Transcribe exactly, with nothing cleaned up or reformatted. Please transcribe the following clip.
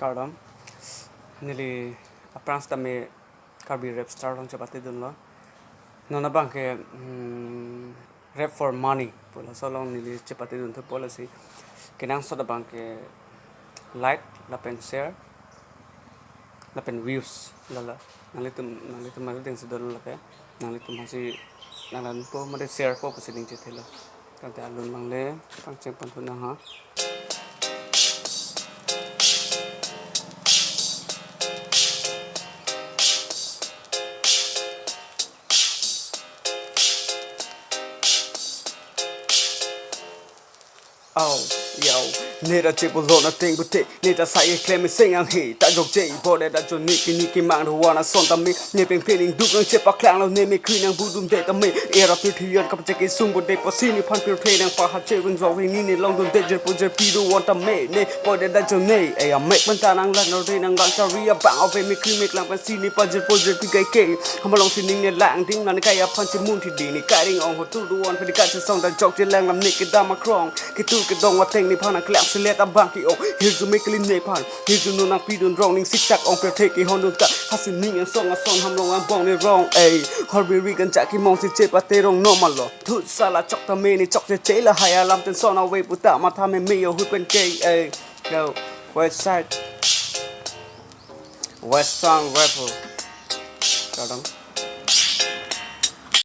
Kardom. Neli aphrang sitame Karbi Rap Star along chepatedunlo. Non abangke, hmm, Rap for Money pu laso along neli chepatedun thupo lasi. Kenangsot abangke like, lapen share, lapen views lala. Nanglitum, nanglitum mari dengsi dolo lake. Nanglitum hasi nanglanpo mari sharepo pusi ning chethelo. Tangte alun mangle, pangcheng panthu nang ha. Au, yau, ne ta chepulo na teng pute, ne ta sai klem seng ang he, ta jokje, boydet ajoine pini kemang ruan ason tame, ne peng peng ning duk nang chepaklanglo, ne me kri nang budum det tame, era pirthe an kapachek kesung boydet pusi nephan pirthe nang pahache weng jok weng ni ne longdundet jirpo jirpi do-an tame, ne boydet ajoine, eh, amek pen ta nang lang, nang re nang lang chari abang, ave me kri me klang pensi ne pajirpo jirpi kaike, hamalong sining ne langding, nang kai aphan chemun thi di, ne kai ring ong ho tu do-an, pedi kai chesong ta jokje langlam ne kedam akrong, ketu kedong ateng nephan nang klem selet abang ke-ong, hirjume kelin nephan, hirjuno nangpidun rong, ning siksak ong pirthe kehondun ta, hasi ning angsong ason hamalong angbong ne rong, eh, horbiri gancha kemong si chepaterong no malo. Thut sala chok tame ne chokche che lahai alam tenson ave puta matha meme yo hut pen ke, eh, yo, West Side, Western Rebel. Kardom.